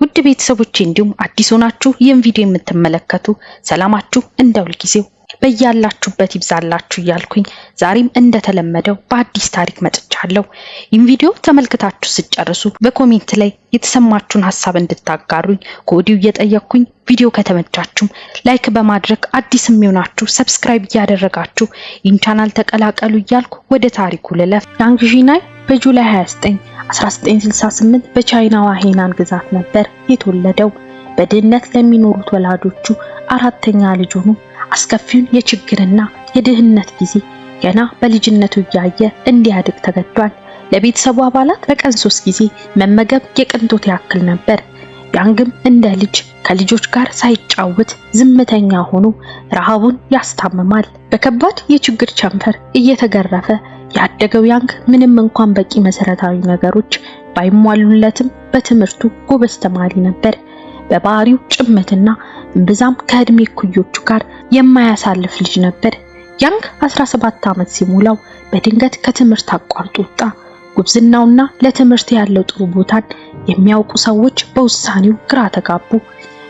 ውድ ቤተሰቦቼ እንዲሁም አዲስ ሆናችሁ ይህን ቪዲዮ የምትመለከቱ ሰላማችሁ እንደ ሁልጊዜው በያላችሁበት ይብዛላችሁ እያልኩኝ ዛሬም እንደተለመደው በአዲስ ታሪክ መጥቻለሁ። ይህን ቪዲዮ ተመልክታችሁ ስትጨርሱ በ comment ላይ የተሰማችሁን ሀሳብ እንድታጋሩኝ ከወዲሁ እየጠየቅኩኝ ቪዲዮ ከተመቻችሁም like በማድረግ አዲስ የሚሆናችሁ subscribe እያደረጋችሁ ይህን ቻናል ተቀላቀሉ እያልኩ ወደ ታሪኩ ልለፍ። ያንግ ዢናይ በ July 29 1968 በቻይናዋ ሄናን ግዛት ነበር የተወለደው። በድህነት ለሚኖሩት ወላጆቹ አራተኛ ልጅ ሆኖ አስከፊውን የችግርና የድህነት ጊዜ ገና በልጅነቱ እያየ እንዲያድግ ተገዷል። ለቤተሰቡ አባላት በቀን 3 ጊዜ መመገብ የቅንጦት ያክል ነበር። ያንግም እንደ ልጅ ከልጆች ጋር ሳይጫወት ዝምተኛ ሆኖ ረሃቡን ያስታምማል። በከባድ የችግር ቸንፈር እየተገረፈ ያደገው ያንግ ምንም እንኳን በቂ መሰረታዊ ነገሮች ባይሟሉለትም በትምህርቱ ጎበዝ ተማሪ ነበር። በባህሪው ጭምትና እምብዛም ከእድሜ እኩዮቹ ጋር የማያሳልፍ ልጅ ነበር። ያንግ 17 ዓመት ሲሞላው በድንገት ከትምህርት አቋርጦ ወጣ። ጉብዝናውና ለትምህርት ያለው ጥሩ ቦታን የሚያውቁ ሰዎች በውሳኔው ግራ ተጋቡ።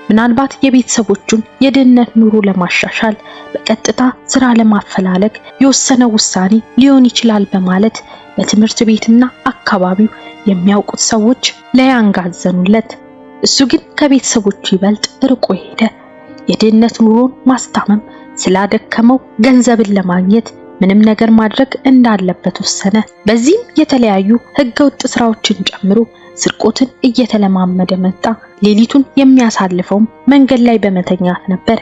ምናልባት የቤተሰቦቹን የድህነት ኑሮ ለማሻሻል በቀጥታ ስራ ለማፈላለግ የወሰነው ውሳኔ ሊሆን ይችላል በማለት በትምህርት ቤትና አካባቢው የሚያውቁት ሰዎች ለያንግ አዘኑለት። እሱ ግን ከቤተሰቦቹ ይበልጥ ርቆ ሄደ። የድህነት ኑሮን ማስታመም ስላደከመው ገንዘብን ለማግኘት ምንም ነገር ማድረግ እንዳለበት ወሰነ። በዚህም የተለያዩ ህገወጥ ስራዎችን ጨምሮ ስርቆትን እየተለማመደ መጣ። ሌሊቱን የሚያሳልፈውም መንገድ ላይ በመተኛት ነበር።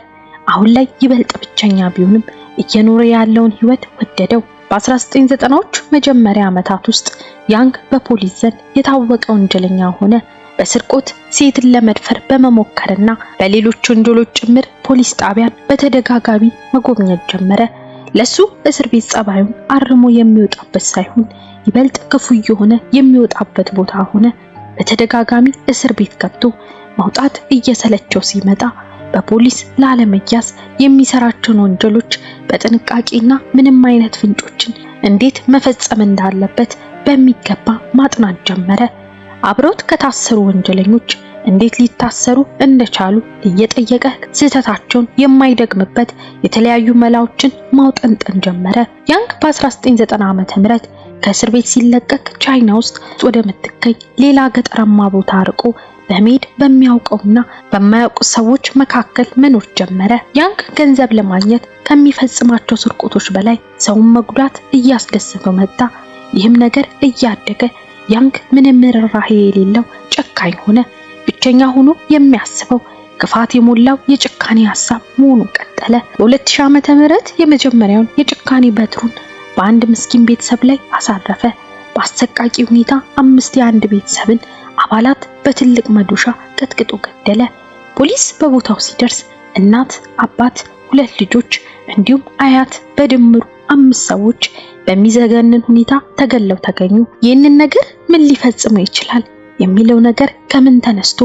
አሁን ላይ ይበልጥ ብቸኛ ቢሆንም እየኖረ ያለውን ህይወት ወደደው። በ1990ዎቹ መጀመሪያ ዓመታት ውስጥ ያንግ በፖሊስ ዘንድ የታወቀ ወንጀለኛ ሆነ። በስርቆት፣ ሴትን ለመድፈር በመሞከርና በሌሎች ወንጀሎች ጭምር ፖሊስ ጣቢያን በተደጋጋሚ መጎብኘት ጀመረ። ለሱ እስር ቤት ጸባዩን አርሞ የሚወጣበት ሳይሆን ይበልጥ ክፉ እየሆነ የሚወጣበት ቦታ ሆነ። በተደጋጋሚ እስር ቤት ገብቶ መውጣት እየሰለቸው ሲመጣ በፖሊስ ላለመያዝ የሚሰራቸውን ወንጀሎች በጥንቃቄና ምንም አይነት ፍንጮችን እንዴት መፈጸም እንዳለበት በሚገባ ማጥናት ጀመረ። አብረውት ከታሰሩ ወንጀለኞች እንዴት ሊታሰሩ እንደቻሉ እየጠየቀ ስህተታቸውን የማይደግምበት የተለያዩ መላዎችን ማውጠንጠን ጀመረ። ያንግ በ1990 ዓ.ም ከእስር ቤት ሲለቀቅ ቻይና ውስጥ ወደምትገኝ ሌላ ገጠራማ ቦታ ርቆ በመሄድ በሚያውቀውና በማያውቁ ሰዎች መካከል መኖር ጀመረ። ያንግ ገንዘብ ለማግኘት ከሚፈጽማቸው ስርቆቶች በላይ ሰውን መጉዳት እያስደሰተው መጣ። ይህም ነገር እያደገ ያንግ ምንም ርህራሄ የሌለው ጨካኝ ሆነ። ብቸኛ ሆኖ የሚያስበው ክፋት የሞላው የጭካኔ ሀሳብ መሆኑን ቀጠለ። በ2000 ዓመተ ምህረት የመጀመሪያውን የጭካኔ በትሩን በአንድ ምስኪን ቤተሰብ ላይ አሳረፈ። በአሰቃቂ ሁኔታ 5 የአንድ ቤተሰብን አባላት በትልቅ መዶሻ ቀጥቅጦ ገደለ። ፖሊስ በቦታው ሲደርስ እናት፣ አባት፣ 2 ልጆች እንዲሁም አያት በድምሩ 5 ሰዎች በሚዘገንን ሁኔታ ተገለው ተገኙ። ይህንን ነገር ምን ሊፈጽመው ይችላል የሚለው ነገር ከምን ተነስቶ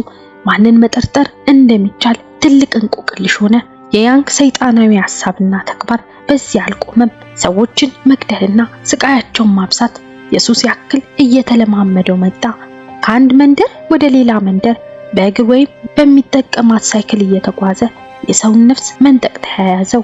ማንን መጠርጠር እንደሚቻል ትልቅ እንቆቅልሽ ሆነ። የያንግ ሰይጣናዊ ሐሳብና ተግባር በዚህ አልቆመም። ሰዎችን መግደልና ስቃያቸውን ማብዛት የሱስ ያክል እየተለማመደው መጣ። ከአንድ መንደር ወደ ሌላ መንደር በእግር ወይም በሚጠቀማት ሳይክል እየተጓዘ የሰውን ነፍስ መንጠቅ ተያያዘው።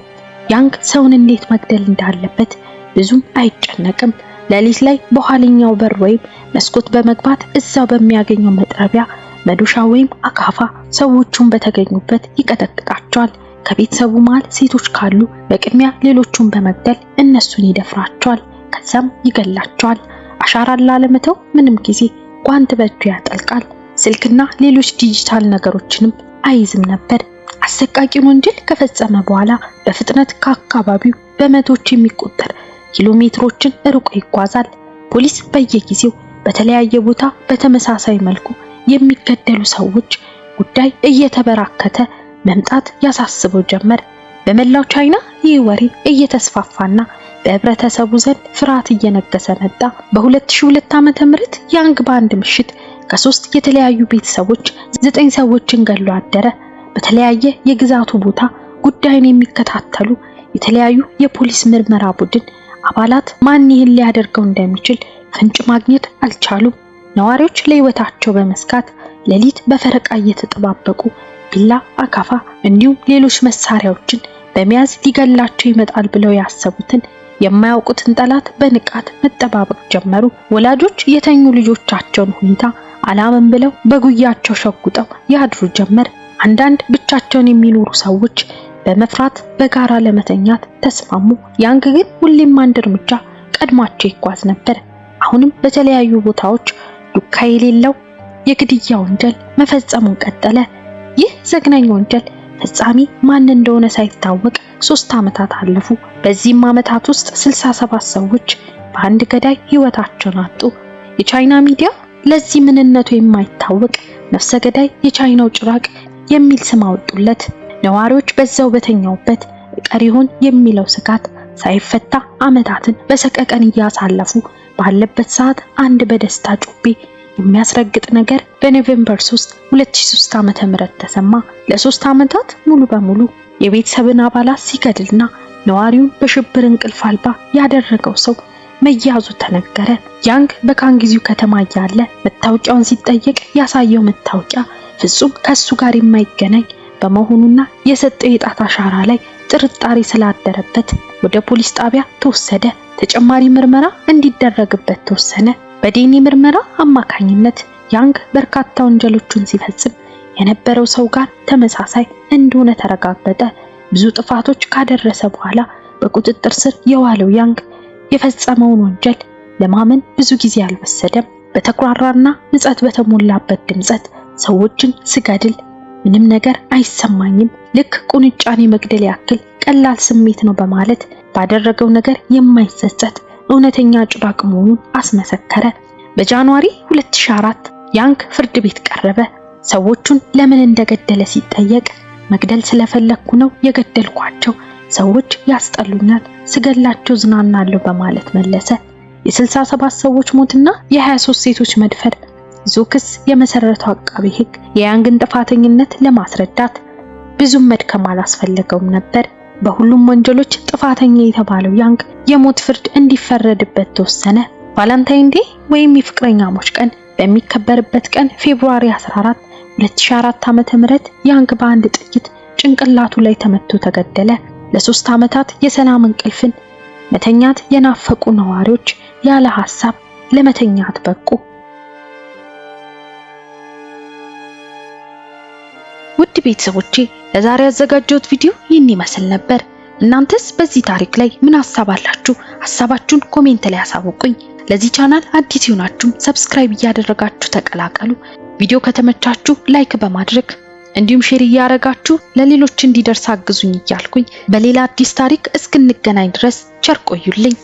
ያንግ ሰውን እንዴት መግደል እንዳለበት ብዙም አይጨነቅም። ሌሊት ላይ በኋለኛው በር ወይም መስኮት በመግባት እዛው በሚያገኘው መጥረቢያ፣ መዶሻ ወይም አካፋ ሰዎቹን በተገኙበት ይቀጠቅጣቸዋል። ከቤተሰቡ መሃል ሴቶች ካሉ በቅድሚያ ሌሎቹን በመግደል እነሱን ይደፍራቸዋል። ከዛም ይገላቸዋል። አሻራን ላለመተው ምንም ጊዜ ጓንት በእጁ ያጠልቃል። ስልክና ሌሎች ዲጂታል ነገሮችንም አይዝም ነበር። አሰቃቂውን ወንጀል ከፈጸመ በኋላ በፍጥነት ከአካባቢው በመቶዎች የሚቆጠር ኪሎ ሜትሮችን ርቆ ይጓዛል። ፖሊስ በየጊዜው በተለያየ ቦታ በተመሳሳይ መልኩ የሚገደሉ ሰዎች ጉዳይ እየተበራከተ መምጣት ያሳስበው ጀመር። በመላው ቻይና ይህ ወሬ እየተስፋፋና በህብረተሰቡ ዘንድ ፍርሃት እየነገሰ መጣ። በ2002 ዓመተ ምህረት ያንግ በአንድ ምሽት ከ3 የተለያዩ ቤተሰቦች 9 ሰዎችን ገሎ አደረ። በተለያየ የግዛቱ ቦታ ጉዳዩን የሚከታተሉ የተለያዩ የፖሊስ ምርመራ ቡድን አባላት ማን ይህን ሊያደርገው እንደሚችል ፍንጭ ማግኘት አልቻሉም። ነዋሪዎች ለህይወታቸው በመስጋት ሌሊት በፈረቃ እየተጠባበቁ ቢላ፣ አካፋ እንዲሁም ሌሎች መሳሪያዎችን በመያዝ ሊገላቸው ይመጣል ብለው ያሰቡትን የማያውቁትን ጠላት በንቃት መጠባበቅ ጀመሩ። ወላጆች የተኙ ልጆቻቸውን ሁኔታ አላምን ብለው በጉያቸው ሸጉጠው ያድሩ ጀመር። አንዳንድ ብቻቸውን የሚኖሩ ሰዎች በመፍራት በጋራ ለመተኛት ተስማሙ። ያንግ ግን ሁሌም አንድ እርምጃ ቀድሟቸው ይጓዝ ነበር። አሁንም በተለያዩ ቦታዎች ዱካ የሌለው የግድያ ወንጀል መፈጸሙን ቀጠለ። ይህ ዘግናኝ ወንጀል ፈጻሚ ማን እንደሆነ ሳይታወቅ 3 ዓመታት አለፉ። በዚህም ዓመታት ውስጥ 67 ሰዎች በአንድ ገዳይ ህይወታቸውን አጡ። የቻይና ሚዲያ ለዚህ ምንነቱ የማይታወቅ ነፍሰ ገዳይ የቻይናው ጭራቅ የሚል ስም አወጡለት። ነዋሪዎች በዛው በተኛውበት ቀሪ ይሆን የሚለው ስጋት ሳይፈታ ዓመታትን በሰቀቀን እያሳለፉ ባለበት ሰዓት አንድ በደስታ ጮቤ የሚያስረግጥ ነገር በ November 3 2003 ዓ.ም ተሰማ። ለ3 ዓመታት ሙሉ በሙሉ የቤተሰብን አባላት ሲገድልና ነዋሪውን በሽብር እንቅልፍ አልባ ያደረገው ሰው መያዙ ተነገረ። ያንግ በካንጊዚው ከተማ እያለ መታወቂያውን ሲጠየቅ ያሳየው መታወቂያ ፍጹም ከሱ ጋር የማይገናኝ በመሆኑና የሰጠው የጣት አሻራ ላይ ጥርጣሬ ስላደረበት ወደ ፖሊስ ጣቢያ ተወሰደ። ተጨማሪ ምርመራ እንዲደረግበት ተወሰነ። በዲኤንኤ ምርመራ አማካኝነት ያንግ በርካታ ወንጀሎችን ሲፈጽም የነበረው ሰው ጋር ተመሳሳይ እንደሆነ ተረጋገጠ። ብዙ ጥፋቶች ካደረሰ በኋላ በቁጥጥር ስር የዋለው ያንግ የፈጸመውን ወንጀል ለማመን ብዙ ጊዜ አልወሰደም። በተኩራራና ንጸት በተሞላበት ድምጸት ሰዎችን ስገድል ምንም ነገር አይሰማኝም፣ ልክ ቁንጫን የመግደል ያክል ቀላል ስሜት ነው በማለት ባደረገው ነገር የማይጸጸት እውነተኛ ጭራቅ መሆኑን አስመሰከረ። በ January 2004 ያንግ ፍርድ ቤት ቀረበ። ሰዎቹን ለምን እንደገደለ ሲጠየቅ መግደል ስለፈለኩ ነው የገደልኳቸው፣ ሰዎች ያስጠሉኛል፣ ስገላቸው ዝናናለሁ በማለት መለሰ። የ67 ሰዎች ሞትና የ23 ሴቶች መድፈር ይዞ ክስ የመሰረተው አቃቤ ሕግ የያንግን ጥፋተኝነት ለማስረዳት ብዙም መድከም አላስፈለገውም ነበር። በሁሉም ወንጀሎች ጥፋተኛ የተባለው ያንግ የሞት ፍርድ እንዲፈረድበት ተወሰነ። Valentine Day ወይም የፍቅረኛሞች ቀን በሚከበርበት ቀን February 14 2004 ዓ.ም ያንግ በአንድ ጥይት ጭንቅላቱ ላይ ተመቶ ተገደለ። ለ3 ዓመታት የሰላም እንቅልፍን መተኛት የናፈቁ ነዋሪዎች ያለ ሐሳብ ለመተኛት በቁ። ውድ ቤተሰቦቼ ለዛሬ ያዘጋጀሁት ቪዲዮ ይህን ይመስል ነበር። እናንተስ በዚህ ታሪክ ላይ ምን ሐሳብ አላችሁ? ሐሳባችሁን comment ላይ አሳውቁኝ። ለዚህ ቻናል አዲስ የሆናችሁም subscribe እያደረጋችሁ ተቀላቀሉ። ቪዲዮ ከተመቻችሁ like በማድረግ እንዲሁም share እያደረጋችሁ ለሌሎች እንዲደርስ አግዙኝ እያልኩኝ በሌላ አዲስ ታሪክ እስክንገናኝ ድረስ ቸር ቆዩልኝ።